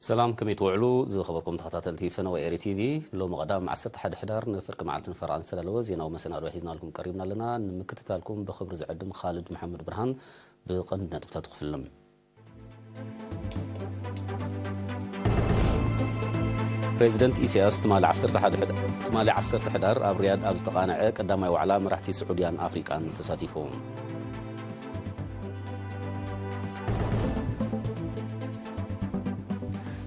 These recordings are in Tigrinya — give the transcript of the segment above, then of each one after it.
ሰላም፣ ከመይ ትውዕሉ ዝኸበርኩም ተኸታተልቲ ፈነወ ኤሪ ቲቪ? ሎሚ ቀዳም ዓሰርተ ሓደ ሕዳር ንፍርቂ መዓልቲ ንፈርቓን ዝተዳለወ ዜናዊ መሰናዶ ሒዝናልኩም ቀሪብና ኣለና። ንምክትታልኩም ብኽብሪ ዝዕድም ኻልድ መሓመድ ብርሃን። ብቐንዲ ነጥብታት ክፍልም። ፕሬዚደንት ኢሳያስ ትማሊ ዓሰርተ ሓደ ሕዳ-፣ ትማሊ ዓሰርተ ሕዳር ኣብ ሪያድ ኣብ ዝተቓንዐ ቀዳማይ ዋዕላ መራሕቲ ስዑድያን ኣፍሪቃን ተሳቲፉ።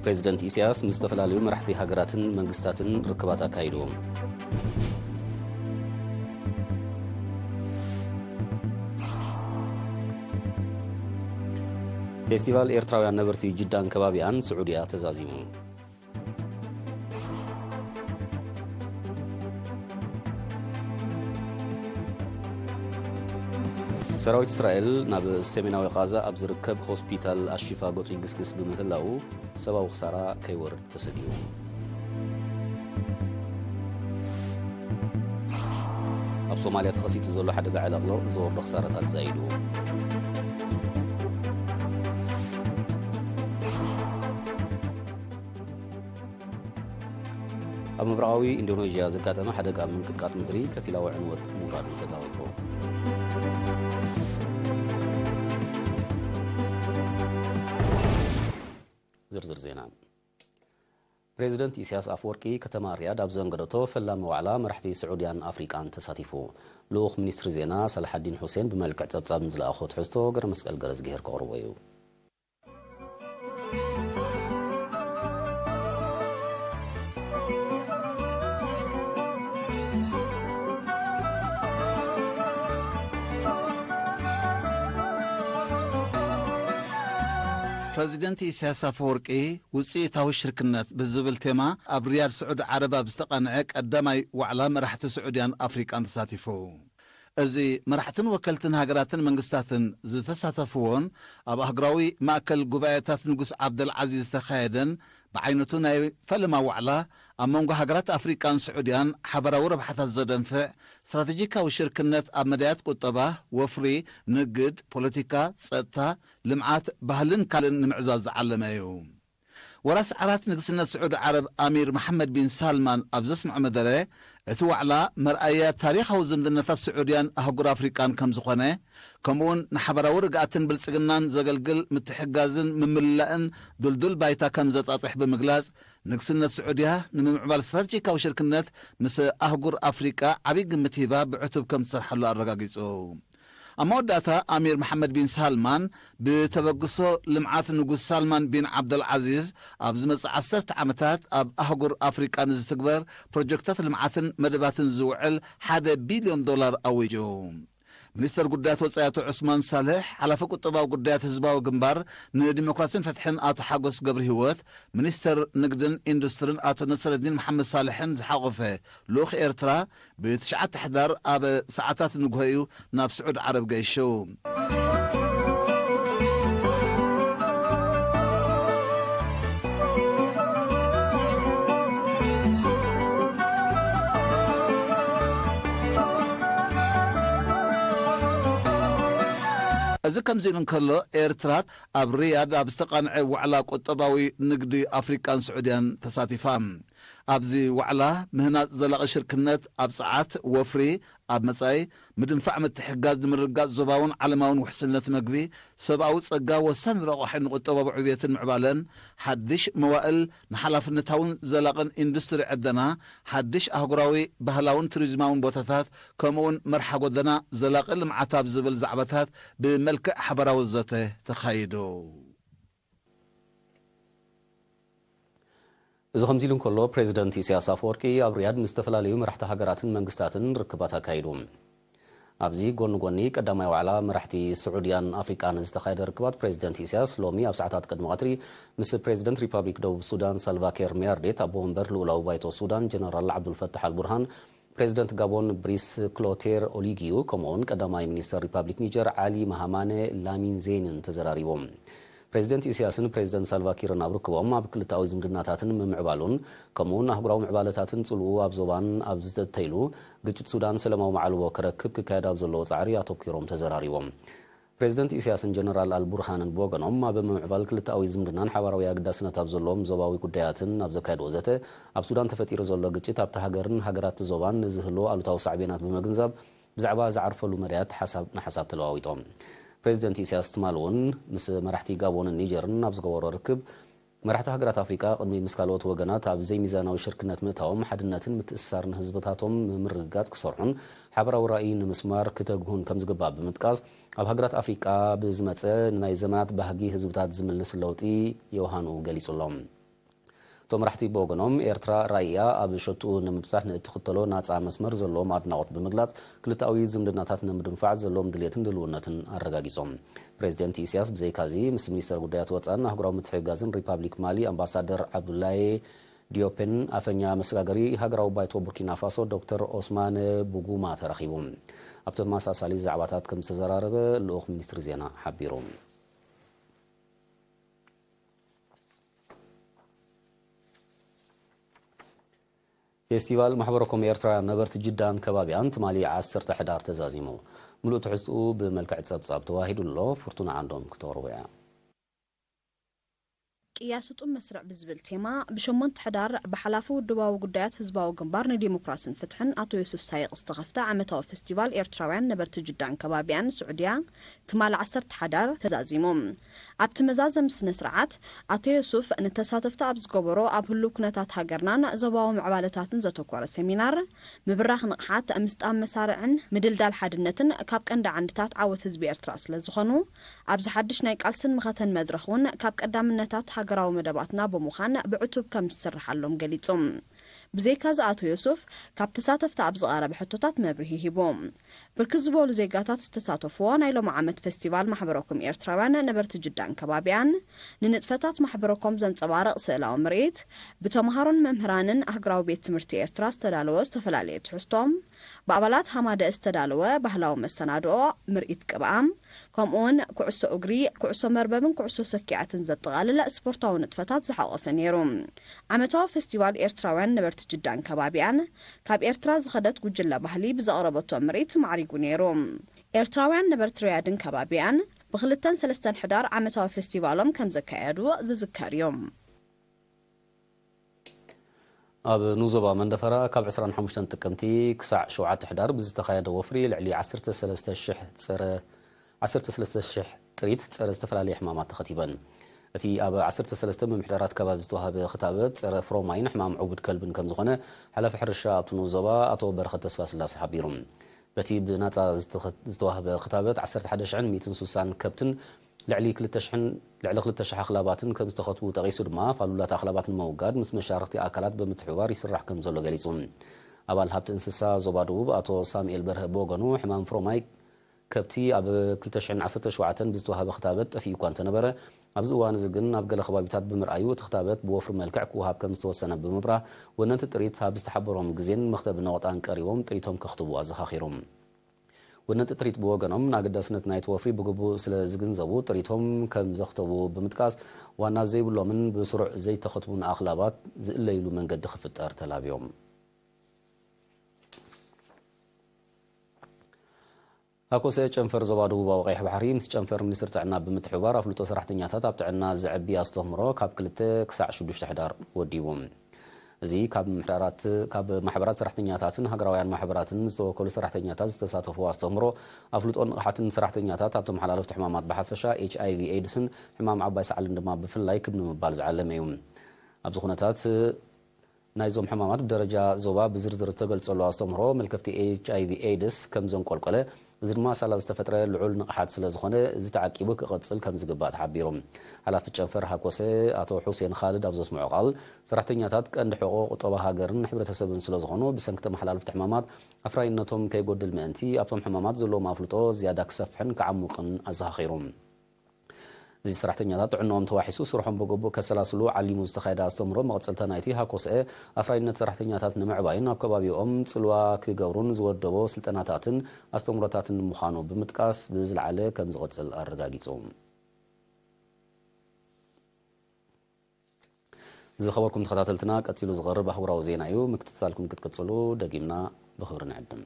ፕሬዚደንት ኢሳያስ ምስ ዝተፈላለዩ መራሕቲ ሃገራትን መንግስታትን ርክባት ኣካይዱ። ፌስቲቫል ኤርትራውያን ነበርቲ ጅዳን ከባቢኣን ስዑድያ ተዛዚሙ። ሰራዊት እስራኤል ናብ ሰሜናዊ ቃዛ ኣብ ዝርከብ ሆስፒታል ኣሽፋ ገጹ ይግስግስ ብምህላዉ ሰብኣዊ ክሳራ ከይወርድ ተሰጊኡ። ኣብ ሶማልያ ተኸሲቱ ዘሎ ሓደጋ ዕለቕለቕ ዘወርዶ ክሳራታት ዛይዱ። ኣብ ምብራቓዊ ኢንዶኔዥያ ዘጋጠመ ሓደጋ ምንቅጥቃጥ ምድሪ ከፊላዊ ዕንወት ምውራዱ ተጋዊሑ። ዝርዝር ዜና። ፕሬዚደንት ኢሳያስ ኣፈወርቂ ከተማ ሪያድ ኣብ ዘንገደቶ ፈላሚ ዋዕላ መራሕቲ ስዑድያን ኣፍሪቃን ተሳቲፉ። ልኡኽ ሚኒስትሪ ዜና ሳልሓዲን ሁሴን ብመልክዕ ጸብጻብ ንዝለኣኾ ትሕዝቶ ገረ መስቀል ገረዝግሄር ከቕርቦ እዩ። ፕረዚደንት ኢሳያስ ኣፈወርቂ ውጽኢታዊ ሽርክነት ብዝብል ቴማ ኣብ ሪያድ ስዑዲ ዓረብ ኣብ ዝተቓንዐ ቀዳማይ ዋዕላ መራሕቲ ስዑድያን ኣፍሪቃን ተሳቲፉ። እዚ መራሕትን ወከልትን ሃገራትን መንግስታትን ዝተሳተፍዎን ኣብ ኣህጉራዊ ማእከል ጉባኤታት ንጉስ ዓብደልዓዚዝ ዝተኻየደን ብዓይነቱ ናይ ፈለማ ዋዕላ ኣብ መንጎ ሃገራት ኣፍሪቃን ስዑድያን ሓበራዊ ረብሓታት ዘደንፍዕ ስትራቴጂካዊ ሽርክነት ኣብ መዳያት ቁጠባ፣ ወፍሪ፣ ንግድ፣ ፖለቲካ፣ ጸጥታ፣ ልምዓት፣ ባህልን ካልእን ንምዕዛዝ ዝዓለመ እዩ። ወራስ ዓራት ንግስነት ስዑዲ ዓረብ ኣሚር መሓመድ ቢን ሳልማን ኣብ ዘስምዖ መደረ፣ እቲ ዋዕላ መርኣያ ታሪኻዊ ዝምድናታት ስዑድያን ኣህጉር ኣፍሪቃን ከም ዝኾነ፣ ከምኡውን ንሓበራዊ ርግኣትን ብልጽግናን ዘገልግል ምትሕግጋዝን ምምልላእን ድልዱል ባይታ ከም ዘጣጥሕ ብምግላጽ፣ ንግስነት ስዑድያ ንምምዕባል ስትራቴጂካዊ ሽርክነት ምስ ኣህጉር ኣፍሪቃ ዓብዪ ግምት ሂባ ብዕቱብ ከም ትሰርሓሉ ኣረጋጊጹ። ኣብ መወዳእታ ኣሚር መሓመድ ቢን ሳልማን ብተበግሶ ልምዓት ንጉስ ሳልማን ቢን ዓብደልዓዚዝ ኣብ ዝመጽእ ዓሰርተ ዓመታት ኣብ ኣህጉር ኣፍሪቃ ንዝትግበር ፕሮጀክታት ልምዓትን መደባትን ዝውዕል ሓደ ቢልዮን ዶላር ኣዊጁ። ሚኒስተር ጉዳያት ወጻኢ ኣቶ ዑስማን ሳልሕ፣ ሓላፊ ቁጠባዊ ጉዳያት ህዝባዊ ግንባር ንዲሞክራሲን ፍትሕን ኣቶ ሓጎስ ገብረ ህይወት፣ ሚኒስተር ንግድን ኢንዱስትሪን ኣቶ ነስረዲን መሓመድ ሳልሕን ዝሓቖፈ ልኡኽ ኤርትራ ብትሽዓተ ሕዳር ኣብ ሰዓታት ንግሆ እዩ ናብ ስዑድ ዓረብ ገይሹ። እዚ ከምዚ ኢሉ እንከሎ፣ ኤርትራ ኣብ ሪያድ ኣብ ዝተቓንዐ ዋዕላ ቁጠባዊ ንግዲ ኣፍሪቃን ስዑድያን ተሳቲፋ። ኣብዚ ዋዕላ ምህናጽ ዘላቒ ሽርክነት ኣብ ጸዓት፣ ወፍሪ፣ ኣብ መጻኢ ምድንፋዕ ምትሕግጋዝ ንምርግጋጽ ዞባውን ዓለማውን ውሕስነት መግቢ፣ ሰብኣዊ ጸጋ ወሳኒ ረቋሒ ንቁጠባዊ ዕብየትን ምዕባለን፣ ሓድሽ መዋእል ንሓላፍነታውን ዘላቕን ኢንዱስትሪ ዕደና፣ ሓድሽ ኣህጉራዊ ባህላውን ቱሪዝማውን ቦታታት፣ ከምኡውን መርሓ ጎደና ዘላቒ ልምዓት ኣብ ዝብል ዛዕባታት ብመልክዕ ሓበራዊ ዘተ ተኻይዱ። እዚ ከምዚ ኢሉ እንከሎ፣ ፕሬዚደንት ኢሳያስ ኣፈወርቂ ኣብ ሪያድ ምስ ዝተፈላለዩ መራሕቲ ሃገራትን መንግስታትን ርክባት ኣካይዱ። ኣብዚ ጎኒ ጎኒ ቀዳማይ ዋዕላ መራሕቲ ስዑድያን ኣፍሪቃን ዝተኻየደ ርክባት፣ ፕሬዚደንት ኢሳያስ ሎሚ ኣብ ሰዓታት ቅድሚ ቀትሪ ምስ ፕሬዚደንት ሪፓብሊክ ደቡብ ሱዳን ሳልቫኪር ሚያርዴት፣ ኣቦ ወንበር ልኡላዊ ባይቶ ሱዳን ጀነራል ዓብዱልፈታሕ ኣልቡርሃን፣ ፕሬዚደንት ጋቦን ብሪስ ክሎቴር ኦሊጊዩ፣ ከምኡውን ቀዳማይ ሚኒስተር ሪፓብሊክ ኒጀር ዓሊ ማሃማነ ላሚን ዜንን ተዘራሪቦም። ፕሬዚደንት ኢሳያስን ፕሬዚደንት ሳልቫኪርን ኣብ ርክቦም፣ ኣብ ክልተኣዊ ዝምድናታትን ምምዕባሉን፣ ከምኡውን ኣህጉራዊ ምዕባለታትን ጽልኡ ኣብ ዞባን ኣብ ዝተተይሉ ግጭት ሱዳን ሰላማዊ መዓልቦ ክረክብ ክካየድ ኣብ ዘለዎ ጻዕሪ ኣተኲሮም ተዘራሪቦም። ፕሬዚደንት ኢሳያስን ጀነራል ኣልቡርሃንን ብወገኖም፣ ኣብ ምምዕባል ክልተኣዊ ዝምድናን ሓባራዊ ኣገዳስነት ኣብ ዘለዎም ዞባዊ ጉዳያትን ኣብ ዘካየድዎ ዘተ፣ ኣብ ሱዳን ተፈጢሩ ዘሎ ግጭት ኣብቲ ሃገርን ሃገራት ዞባን ንዝህልዎ ኣሉታዊ ሳዕቤናት ብምግንዛብ፣ ብዛዕባ ዝዓርፈሉ መዳያት ሓሳብ ንሓሳብ ተለዋዊጦም። ፕሬዚደንት ኢሳያስ ትማሊ እውን ምስ መራሕቲ ጋቦንን ኒጀርን ኣብ ዝገበሮ ርክብ፣ መራሕቲ ሃገራት ኣፍሪቃ ቅድሚ ምስ ካልኦት ወገናት ኣብ ዘይሚዛናዊ ሽርክነት ምእታዎም፣ ሓድነትን ምትእስሳርን ህዝብታቶም ንምርግጋጽ ክሰርሑን ሓባራዊ ራእይ ንምስማር ክተግሁን ከም ዝግባእ ብምጥቃስ፣ ኣብ ሃገራት ኣፍሪቃ ብዝመጸ ንናይ ዘመናት ባህጊ ህዝብታት ዝምልስ ለውጢ ዮሃኑ ገሊጹ ኣሎ። እቶም መራሕቲ ብወገኖም፣ ኤርትራ ራእያ ኣብ ሸትኡ ንምብጻሕ ንእትኽተሎ ናጻ መስመር ዘለዎም ኣድናቖት ብምግላጽ፣ ክልተኣዊ ዝምድናታት ንምድንፋዕ ዘለዎም ድልየትን ድልውነትን ኣረጋጊጾም። ፕሬዚደንት ኢሳያስ ብዘይካዚ፣ ምስ ሚኒስተር ጉዳያት ወጻእን ኣህጉራዊ ምትሕግጋዝን ሪፓብሊክ ማሊ ኣምባሳደር ዓብዱላይ ዲዮፔን ኣፈኛ መሰጋገሪ ሃገራዊ ባይቶ ቡርኪና ፋሶ ዶክተር ኦስማን ቡጉማ ተራኺቡ። ኣብ ተመሳሳሊ ዛዕባታት ከም ዝተዘራረበ ልኡኽ ሚኒስትሪ ዜና ሓቢሩ። ፌስቲቫል ማሕበረኮም ኤርትራውያን ነበርቲ ጅዳን ከባቢያን ትማሊ ዓሰርተ ሕዳር ተዛዚሙ። ምሉእ ትሕዝትኡ ብመልክዕ ጸብጻብ ተዋሂዱ ኣሎ። ፍርቱና ዓንዶም ክተቕርቦ እያ። ቅያ ስጡም መስርዕ ብዝብል ቴማ፣ ብሸሞንተ ሕዳር ብሓላፊ ውድባዊ ጉዳያት ህዝባዊ ግንባር ንዲሞክራስን ፍትሕን ኣቶ ዮሱፍ ሳይቕ ዝተኸፍተ ዓመታዊ ፌስቲቫል ኤርትራውያን ነበርቲ ጅዳን ከባቢያን ስዑድያ ትማሊ ዓሰርተ ሓዳር ተዛዚሙ። ኣብቲ መዛዘሚ ስነ ስርዓት፣ ኣቶ ዮሱፍ ንተሳተፍቲ ኣብ ዝገበሮ ኣብ ህሉው ኩነታት ሃገርናን ዞባዊ ምዕባለታትን ዘተኮረ ሴሚናር፣ ምብራኽ ንቕሓት፣ ምስጣም መሳርዕን ምድልዳል ሓድነትን ካብ ቀንዲ ዓንድታት ዓወት ህዝቢ ኤርትራ ስለ ዝኾኑ፣ ኣብዚ ሓድሽ ናይ ቃልስን መኸተን መድረኽ እውን ካብ ቀዳምነታት ሃገራዊ መደባትና ብምዃን ብዕቱብ ከም ዝስርሓሎም ገሊጹ። ብዘይካዚ ኣቶ ዮሱፍ ካብ ተሳተፍቲ ኣብ ዝቐረበ ሕቶታት መብርሂ ሂቡ። ብርክት ዝበሉ ዜጋታት ዝተሳተፍዎ ናይ ሎሚ ዓመት ፌስቲቫል ማሕበረኮም ኤርትራውያን ነበርቲ ጅዳን ከባቢያን፣ ንንጥፈታት ማሕበረኮም ዘንጸባርቕ ስእላዊ ምርኢት፣ ብተምሃሮን መምህራንን ኣህግራዊ ቤት ትምህርቲ ኤርትራ ዝተዳለወ ዝተፈላለየ ትሕዝቶ፣ ብኣባላት ሃማደ ዝተዳለወ ባህላዊ መሰናድኦ፣ ምርኢት ቅብኣ፣ ከምኡውን ኩዕሶ እግሪ፣ ኩዕሶ መርበብን ኩዕሶ ሰኪዐትን ዘጠቓልል ስፖርታዊ ንጥፈታት ዝሓቖፈ ነይሩ። ዓመታዊ ፌስቲቫል ኤርትራውያን ነበርቲ ጅዳን ከባቢኣን፣ ካብ ኤርትራ ዝኸደት ጉጅለ ባህሊ ብዘቕረበቶ ምርኢት ማዕሪጉ ነይሩ። ኤርትራውያን ነበርቲ ሪያድን ከባቢኣን፣ ብኽልተን ሰለስተን ሕዳር ዓመታዊ ፌስቲቫሎም ከም ዘካየዱ ዝዝከር እዩ። ኣብ ንዞባ መንደፈራ ካብ ዕስራን ሓሙሽተን ጥቅምቲ ክሳዕ ሸውዓተ ሕዳር ብዝተኻየደ ወፍሪ ልዕሊ ዓሰርተ ሰለስተ ሽሕ ጸረ፣ ዓሰርተ ሰለስተ ሽሕ ጥሪት ጸረ ዝተፈላለየ ሕማማት ተኸቲበን። እቲ ኣብ ዓሰርተ ሰለስተ ምምሕዳራት ከባቢ ዝተዋህበ ክታበት ጸረ ፍሮማይን ሕማም ዕቡድ ከልብን ከም ዝኾነ ሓላፊ ሕርሻ ኣብቲ ንኡስ ዞባ ኣቶ በረኸት ተስፋስላሴ ሓቢሩ። በቲ ብናጻ ዝተኸ-፣ ዝተዋህበ ክታበት ዓሰርተ ሓደ ሽሕን ሚእትን ስሳን ከብትን ልዕሊ ክልተ ሽሕን፣ ልዕሊ ክልተ ሽሕ ኣኽላባትን ከም ዝተኸትቡ ጠቒሱ ድማ፣ ፋሉላት ኣኽላባት ንምውጋድ ምስ መሻርኽቲ ኣካላት ብምትሕብባር ይስራሕ ከም ዘሎ ገሊጹ። ኣባል ሃብቲ እንስሳ ዞባ ደቡብ ኣቶ ሳሙኤል በርሀ ብወገኑ፣ ሕማም ፍሮማይ ከብቲ ኣብ ክልተ ሽሕን ዓሰርተ ሸውዓተን ብዝተዋህበ ክታበት ጠፊኡ እኳ እንተነበረ፣ ኣብዚ እዋን እዚ ግን ኣብ ገለ ከባቢታት ብምርኣዩ፣ እቲ ክታበት ብወፍሪ መልክዕ ክወሃብ ከም ዝተወሰነ ብምብራህ፣ ወነንቲ ጥሪት ኣብ ዝተሓበሮም ግዜን መኽተቢ ነቑጣን ቀሪቦም ጥሪቶም ከኽትቡ ኣዘኻኺሩ። ወነንቲ ጥሪት ብወገኖም፣ ንኣገዳስነት ናይቲ ወፍሪ ብግቡእ ስለ ዝግንዘቡ፣ ጥሪቶም ከም ዘኽተቡ ብምጥቃስ፣ ዋና ዘይብሎምን ብስሩዕ ዘይተኸትቡን ኣኽላባት ዝእለይሉ መንገዲ ክፍጠር ተላብዮም። ሃኮሰ ጨንፈር ዞባ ደቡባዊ ቀይሕ ባሕሪ ምስ ጨንፈር ሚኒስትሪ ጥዕና ብምትሕብባር ኣፍልጦ ሰራሕተኛታት ኣብ ጥዕና ዘዕቢ ኣስተምህሮ ካብ ክልተ ክሳዕ ሽዱሽተ ሕዳር ወዲቡ። እዚ ካብ ምሕዳራት፣ ካብ ማሕበራት ሰራሕተኛታትን ሃገራውያን ማሕበራትን ዝተወከሉ ሰራሕተኛታት ዝተሳተፍዎ ኣስተምህሮ ኣፍልጦን ንቕሓትን ሰራሕተኛታት ኣብ ተመሓላለፍቲ ሕማማት ብሓፈሻ፣ ኤች ኣይ ቪ ኤድስን ሕማም ዓባይ ሳዕልን ድማ ብፍላይ ክብ ንምባል ዝዓለመ እዩ። ኣብዚ ኩነታት ናይዞም ሕማማት ብደረጃ ዞባ ብዝርዝር ዝተገልጸሉ ኣስተምህሮ፣ መልከፍቲ ኤች ኣይ ቪ ኤድስ ከም ዘንቆልቆለ፣ እዚ ድማ ሳላ ዝተፈጥረ ልዑል ንቕሓት ስለ ዝኾነ፣ እዚ ተዓቂቡ ክቕጽል ከም ዝግባእ ተሓቢሩ። ሓላፊ ጨንፈር ሃኮሰ ኣቶ ሑሴን ኻልድ ኣብ ዘስምዖ ቃል፣ ሰራሕተኛታት ቀንዲ ሕቖ ቁጠባ ሃገርን ሕብረተሰብን ስለ ዝኾኑ፣ ብሰንኪ ተመሓላልፍቲ ሕማማት ኣፍራይነቶም ከይጎድል ምእንቲ፣ ኣብቶም ሕማማት ዘለዎም ኣፍልጦ ዝያዳ ክሰፍሕን ክዓሙቕን ኣዘኻኺሩ። እዚ ሰራሕተኛታት ጥዕንኦም ተዋሒሱ ስርሖም ብግቡእ ከሰላስሉ ዓሊሙ ዝተኻየደ ኣስተምህሮ መቐጸልታ ናይቲ ሃኮሰ ኣፍራይነት ሰራሕተኛታት ንምዕባይን ኣብ ከባቢኦም ጽልዋ ክገብሩን ዝወደቦ ስልጠናታትን ኣስተምህሮታትን ምዃኑ ብምጥቃስ ብዝለዓለ ከም ዝቐጽል ኣረጋጊጹ። ዝኸበርኩም ተኸታተልትና፣ ቀጺሉ ዝቐርብ ኣህጉራዊ ዜና እዩ። ምክትታልኩም ክትቅጽሉ ደጊምና ብኽብሪ ንዕድም።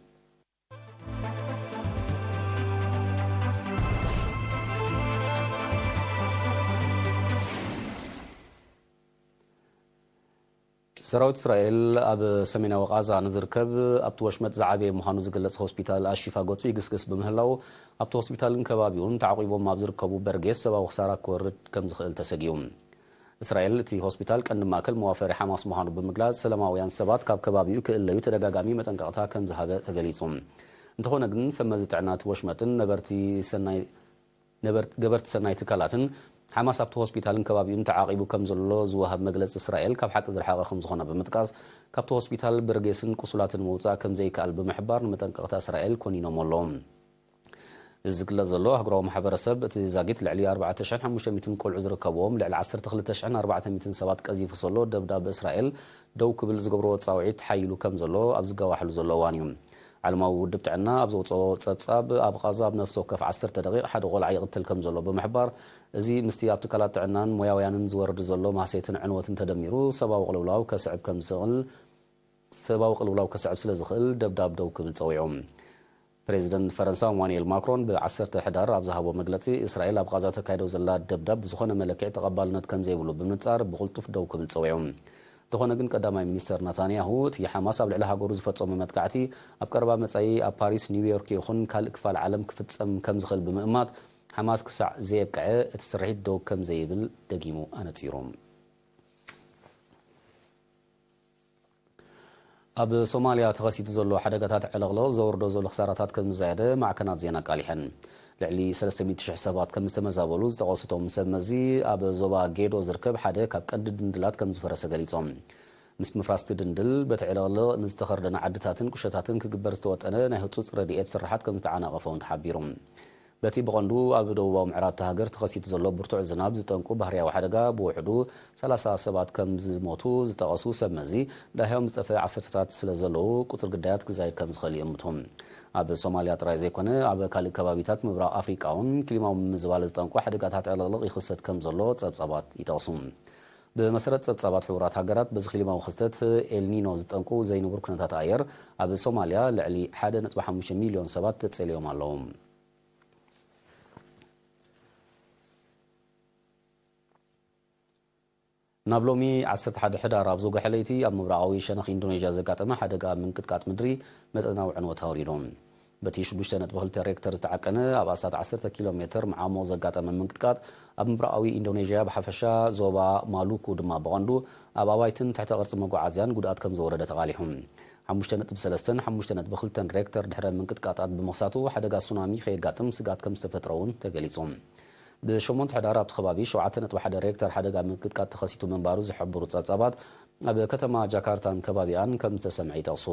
ሰራዊት እስራኤል ኣብ ሰሜናዊ ቓዛ ንዝርከብ ኣብቲ ወሽመጥ ዝዓበየ ምዃኑ ዝግለጽ ሆስፒታል ኣሺፋ ገጹ ይግስግስ ብምህላው፣ ኣብቲ ሆስፒታልን ከባቢኡን ተዓቂቦም ኣብ ዝርከቡ በርጌስ ሰብኣዊ ክሳራ ክወርድ ከም ዝኽእል ተሰጊኡ። እስራኤል እቲ ሆስፒታል ቀንዲ ማእከል መዋፈሪ ሓማስ ምዃኑ ብምግላጽ፣ ሰላማውያን ሰባት ካብ ከባቢኡ ክእለዩ ተደጋጋሚ መጠንቀቕታ ከም ዝሃበ ተገሊጹ። እንተኾነ ግን፣ ሰብ መዚ ጥዕና እቲ ወሽመጥን ነበርቲ ሰናይ ነበርት-፣ ገበርቲ ሰናይ ትካላትን ሓማስ ኣብቲ ሆስፒታልን ከባቢኡን ተዓቂቡ ከም ዘሎ ዝወሃብ መግለጺ እስራኤል ካብ ሓቂ ዝረሓቐ ከም ዝኾነ ብምጥቃስ፣ ካብቲ ሆስፒታል በርጌስን ቁሱላትን ምውጻእ ከም ዘይከኣል ብምሕባር፣ ንመጠንቀቕታ እስራኤል ኮኒኖም ኣለዉ። እዚ ዝግለጽ ዘሎ፣ ኣህጉራዊ ማሕበረሰብ እቲ ዛጊት ልዕሊ ኣርባዕተ ሽሕን ሓሙሽተ ሚእትን ቆልዑ ዝርከብዎም ልዕሊ ዓሰርተ ክልተ ሽሕን ኣርባዕተ ሚእትን ሰባት ቀዚፉ ዘሎ ደብዳብ እስራኤል ደው ክብል ዝገብርዎ ጻውዒት ሓይሉ ከም ዘሎ ኣብ ዝጋዋሕሉ ዘሎ እዋን እዩ። ዓለማዊ ውድብ ጥዕና ኣብ ዘውጽኦ ጸብጻብ፣ ኣብ ቓዛ ኣብ ነፍሲ ወከፍ ዓሰርተ ደቂቕ ሓደ ቆልዓ ይቕተል ከም ዘሎ ብምሕባር፣ እዚ ምስቲ ኣብ ትካላት ጥዕናን ሞያውያንን ዝወርድ ዘሎ ማህሰይትን ዕንወትን ተደሚሩ፣ ሰብኣዊ ቅልውላው ከስዕብ ከም ዝኽእል፣ ሰብኣዊ ቅልውላው ከስዕብ ስለ ዝኽእል፣ ደብዳብ ደው ክብል ጸዊዑ። ፕሬዚደንት ፈረንሳ ኢማኑኤል ማክሮን ብ ዓሰርተ ሕዳር ኣብ ዝሃቦ መግለጺ፣ እስራኤል ኣብ ቓዛ ተካይዶ ዘላ ደብዳብ ብዝኾነ መለክዒ ተቐባልነት ከም ዘይብሉ ብምንጻር፣ ብቕልጡፍ ደው ክብል ጸዊዑ። እንተኾነ ግን፣ ቀዳማይ ሚኒስተር ናታንያሁ፣ እቲ ሓማስ ኣብ ልዕሊ ሃገሩ ዝፈጸሞ መጥቃዕቲ፣ ኣብ ቀረባ መጻኢ ኣብ ፓሪስ፣ ኒውዮርክ ይኹን ካልእ ክፋል ዓለም ክፍጸም ከም ዝኽእል ብምእማት፣ ሓማስ ክሳዕ ዘየብቅዐ እቲ ስርሒት ደው ከም ዘይብል ደጊሙ ኣነጺሩ። ኣብ ሶማልያ ተኸሲቱ ዘሎ ሓደጋታት ዕልቕልቕ ዘውርዶ ዘሎ ክሳራታት ከም ዝዛየደ ማዕከናት ዜና ኣቃሊሐን። ልዕሊ ሰለስተ ሚእቲ ሽሕ ሰባት ከም ዝተመዛበሉ ዝጠቐሱ እቶም ሰብ መዚ፣ ኣብ ዞባ ጌዶ ዝርከብ ሓደ ካብ ቀንዲ ድንድላት ከም ዝፈረሰ ገሊጾም። ምስ ምፍራስቲ ድንድል፣ በቲ ዕልቕልቕ ንዝተኸርደነ ዓድታትን ቁሸታትን ክግበር ዝተወጠነ ናይ ህጹጽ ረድኤት ስርሓት ከም ዝተዓናቐፈ እውን ተሓቢሩ። በቲ ብቐንዱ ኣብ ደቡባዊ ምዕራብ እታ ሃገር ተኸሲቱ ዘሎ ብርቱዕ ዝናብ ዝጠንቁ ባህርያዊ ሓደጋ፣ ብውሕዱ ሰላሳ ሰባት ከም ዝሞቱ ዝጠቐሱ ሰብ መዚ፣ ዳህዮም ዝጠፍአ ዓሰርተታት ስለ ዘለዉ፣ ቁጽሪ ግዳያት ክዛይድ ከም ዝኽእል ይእምቱ። ኣብ ሶማልያ ጥራይ ዘይኮነ፣ ኣብ ካልእ ከባቢታት ምብራቕ ኣፍሪቃ እውን ክሊማዊ ምምዝባል ዝጠንቁ ሓደጋታት ዕልቕልቕ ይኽሰት ከም ዘሎ ጸብጻባት ይጠቕሱ። ብመሰረት ጸብጻባት ሕቡራት ሃገራት፣ በዚ ክሊማዊ ክስተት ኤልኒኖ ዝጠንቁ ዘይንቡር ኩነታት ኣየር፣ ኣብ ሶማልያ ልዕሊ ሓደ ነጥቢ ሓሙሽተ ሚልዮን ሰባት ተጸልዮም ኣለዉ። ናብ ሎሚ ዓሰርተ ሓደ ሕዳር ኣብ ዝጎሐ ለይቲ፣ ኣብ ምብራቓዊ ሸነኽ ኢንዶኔዥያ ዘጋጠመ ሓደጋ ምንቅጥቃጥ ምድሪ መጠናዊ ዕንወት ኣውሪዱ። በቲ ሽዱሽተ ነጥቢ ክልተ ሬክተር ዝተዓቀነ፣ ኣብ ኣስታት ዓሰርተ ኪሎ ሜተር መዓሙቕ ዘጋጠመ ምንቅጥቃጥ፣ ኣብ ምብራቓዊ ኢንዶኔዥያ ብሓፈሻ፣ ዞባ ማሉኩ ድማ ብቐንዱ፣ ኣብ ኣባይትን ትሕተ ቅርጺ መጓዓዝያን ጉድኣት ከም ዘወረደ ተቓሊሑ። ሓሙሽተ ነጥቢ ሰለስተን ሓሙሽተ ነጥቢ ክልተን ሬክተር ድሕረ ምንቅጥቃጣት ብምኽሳቱ፣ ሓደጋ ሱናሚ ከየጋጥም ስግኣት ከም ዝተፈጥረ እውን ተገሊጹ። ብሸሞንተ ሕዳር ኣብቲ ከባቢ ሸውዓተ ነጥቢ ሓደ ሬክተር ሓደጋ ምንቅጥቃጥ ተኸሲቱ ምንባሩ ዝሕብሩ ጸብጻባት፣ ኣብ ከተማ ጃካርታን ከባቢኣን ከም ዝተሰምዐ ይጠቕሱ።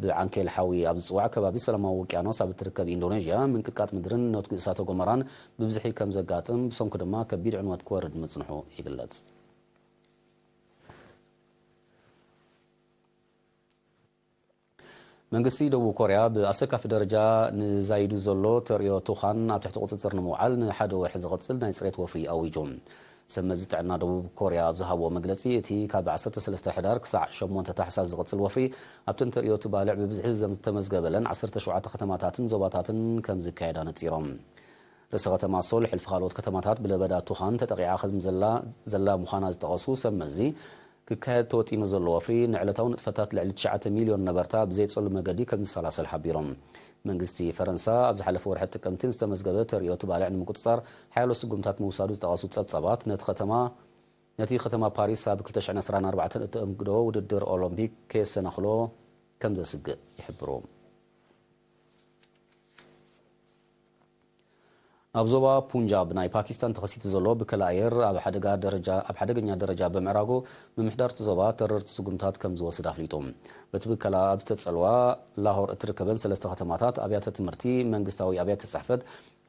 ብዓንኬል ሓዊ ኣብ ዝጽዋዕ ከባቢ ሰላማዊ ውቅያኖስ ኣብ እትርከብ ኢንዶኔዥያ፣ ምንቅጥቃጥ ምድርን ነትጒ እሳተ ጎመራን ብብዝሒ ከም ዘጋጥም፣ ብሰንኩ ድማ ከቢድ ዕንወት ክወርድ ምጽንሑ ይግለጽ። መንግስቲ ደቡብ ኮርያ ብኣሰካፊ ደረጃ ንዛይዱ ዘሎ ተርእዮ ቱኻን ኣብ ትሕቲ ቁጽጽር ንምውዓል ንሓደ ወርሒ ዝቕጽል ናይ ጽሬት ወፍሪ ኣዊጁ። ሰብ መዚ ጥዕና ደቡብ ኮርያ ኣብ ዝሃብዎ መግለጺ፣ እቲ ካብ ዓሰርተ ሰለስተ ሕዳር ክሳዕ ሸሞንተ ታሕሳስ ዝቕጽል ወፍሪ፣ ኣብተን ተርእዮ እቲ ባልዕ ብብዝሒ ዝተመዝገበለን ዓሰርተ ሸውዓተ ከተማታትን ዞባታትን ከም ዝካየድ ኣነጺሮም። ርእሰ ከተማ ሶል፣ ሕልፊ ካልኦት ከተማታት ብለበዳ ቱኻን ተጠቒዓ ከም ዘላ፣ ዘላ ምዃና ዝጠቐሱ ሰብ መዚ፣ ክካየድ ተወጢኑ ዘሎ ወፍሪ፣ ንዕለታዊ ንጥፈታት ልዕሊ ትሽዓተ ሚልዮን ነበርታ ብዘይጸሉ መገዲ ከም ዝሰላሰል ሓቢሮም። መንግስቲ ፈረንሳ፣ ኣብ ዝሓለፈ ወርሒ ጥቅምቲ ንዝተመዝገበ ተርእዮ እቲ ባልዕ ንምቁጽጻር ሓያሎ ስጉምታት ምውሳዱ ዝጠቐሱ ጸብጻባት፣ ነቲ ከተማ፣ ነቲ ከተማ ፓሪስ ኣብ ክልተ ሽሕን ዕስራን ኣርባዕተን እተእንግዶ ውድድር ኦሎምፒክ ከየሰናኽሎ ከም ዘስግእ ይሕብሩ። ኣብ ዞባ ፑንጃብ ናይ ፓኪስታን ተኸሲቱ ዘሎ ብከላ ኣየር ኣብ ሓደጋ ደረጃ፣ ኣብ ሓደገኛ ደረጃ ብምዕራጉ፣ ምምሕዳር እቲ ዞባ ተረርቲ ስጉምታት ከም ዝወስድ ኣፍሊጡ። በቲ ብከላ ኣብ ዝተጸልዋ ላሆር እትርከበን ሰለስተ ከተማታት፣ ኣብያተ ትምህርቲ፣ መንግስታዊ ኣብያተ ጽሕፈት፣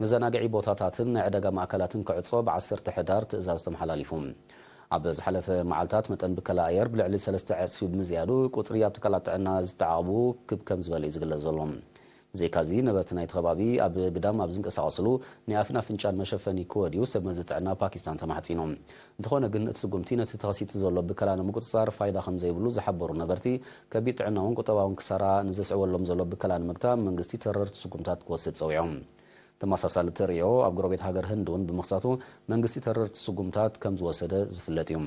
መዘናግዒ ቦታታትን ናይ ዕዳጋ ማእከላትን ክዕጾ ብ ዓሰርተ ሕዳር ትእዛዝ ተመሓላሊፉ። ኣብ ዝሓለፈ መዓልታት፣ መጠን ብከላ ኣየር ብልዕሊ ሰለስተ ዕጽፊ ብምዝያዱ፣ ቁጽሪ ኣብ ትካላት ጥዕና ዝተዓቕቡ ክብ ከም ዝበለ እዩ ዝግለጽ ዘሎ። ብዘይካዚ፣ ነበርቲ ናይቲ ከባቢ ኣብ ግዳም ኣብ ዝንቀሳቐስሉ፣ ናይ ኣፍን ኣፍንጫን መሸፈኒ ክወድዩ ሰብ መዚ ጥዕና ፓኪስታን ተማሕጺኖም። እንተኾነ ግን፣ እቲ ስጉምቲ ነቲ ተኸሲቱ ዘሎ ብከላ ንምቁጽጻር ፋይዳ ከም ዘይብሉ ዝሓበሩ ነበርቲ፣ ከቢድ ጥዕናውን ቁጠባውን ክሳራ ንዘስዕበሎም ዘሎ ብከላ ንምግታእ፣ መንግስቲ ተረርቲ ስጉምታት ክወስድ ጸዊዖም። ተመሳሳሊ ተርእዮ ኣብ ጎረቤት ሃገር ህንድ እውን ብምኽሳቱ፣ መንግስቲ ተረርቲ ስጉምታት ከም ዝወሰደ ዝፍለጥ እዩ።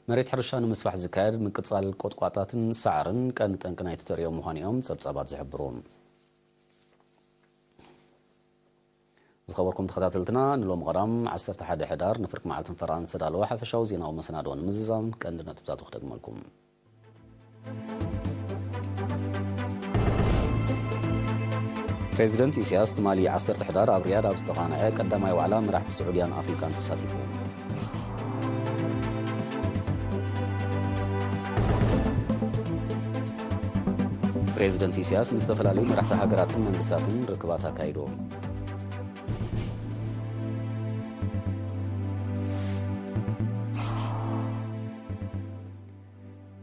መሬት ሕርሻ ንምስፋሕ ዝካየድ ምቅጻል ቆጥቋጣትን ሳዕርን ቀንዲ ጠንቂ ናይቲ ተርእዮ ምዃኑ እዮም ጸብጻባት ዝሕብሩ። ዝኸበርኩም ተኸታተልትና፣ ንሎሚ ቀዳም ዓሰርተ ሓደ ሕዳር ንፍርቂ መዓልትን ፈራን ዝተዳለወ ሓፈሻዊ ዜናዊ መሰናድኦ ንምዝዛም ቀንዲ ነጥብታቱ ክደግመልኩም። ፕሬዚደንት ኢሳያስ ትማሊ ዓሰርተ ሕዳር ኣብ ሪያድ ኣብ ዝተቓንዐ ቀዳማይ ዋዕላ መራሕቲ ስዑድያን ኣፍሪካን ተሳቲፉ። ፕሬዚደንት ኢሳያስ ምስ ዝተፈላለዩ መራሕቲ ሃገራትን መንግስታትን ርክባት ኣካይዱ።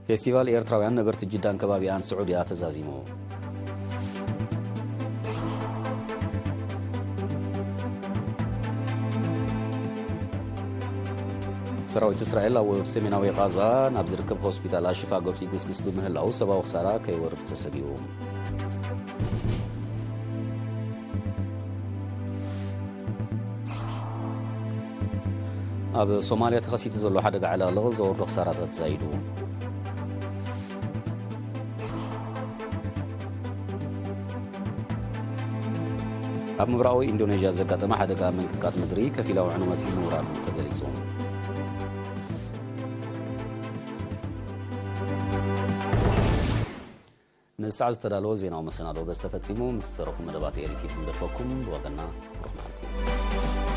ፌስቲቫል ኤርትራውያን ነበርቲ ጅዳን ከባቢኣን ስዑድያ ተዛዚሙ። ሰራዊት እስራኤል ኣብ ሰሜናዊ ቓዛ ናብ ዝርከብ ሆስፒታል ኣሽፋ ገጹ ይግስግስ ብምህላው ሰብኣዊ ክሳራ ከይወርድ ተሰጊኡ። ኣብ ሶማልያ ተኸሲቱ ዘሎ ሓደጋ ዕልቕልቕ ዘወርዶ ክሳራታት ዛይዱ። ኣብ ምብራቓዊ ኢንዶኔዥያ ዘጋጠመ ሓደጋ ምንቅጥቃጥ ምድሪ ከፊላዊ ዕንወት ምውራዱ ተገሊጹ። ንሳዕ ዝተዳለወ ዜናዊ መሰናዶ በዚ ተፈጺሙ። ምስ ዝተረፉ መደባት ኤሪቲ ክንገድፈኩም። ብወገና ብሩኽ መዓልቲ።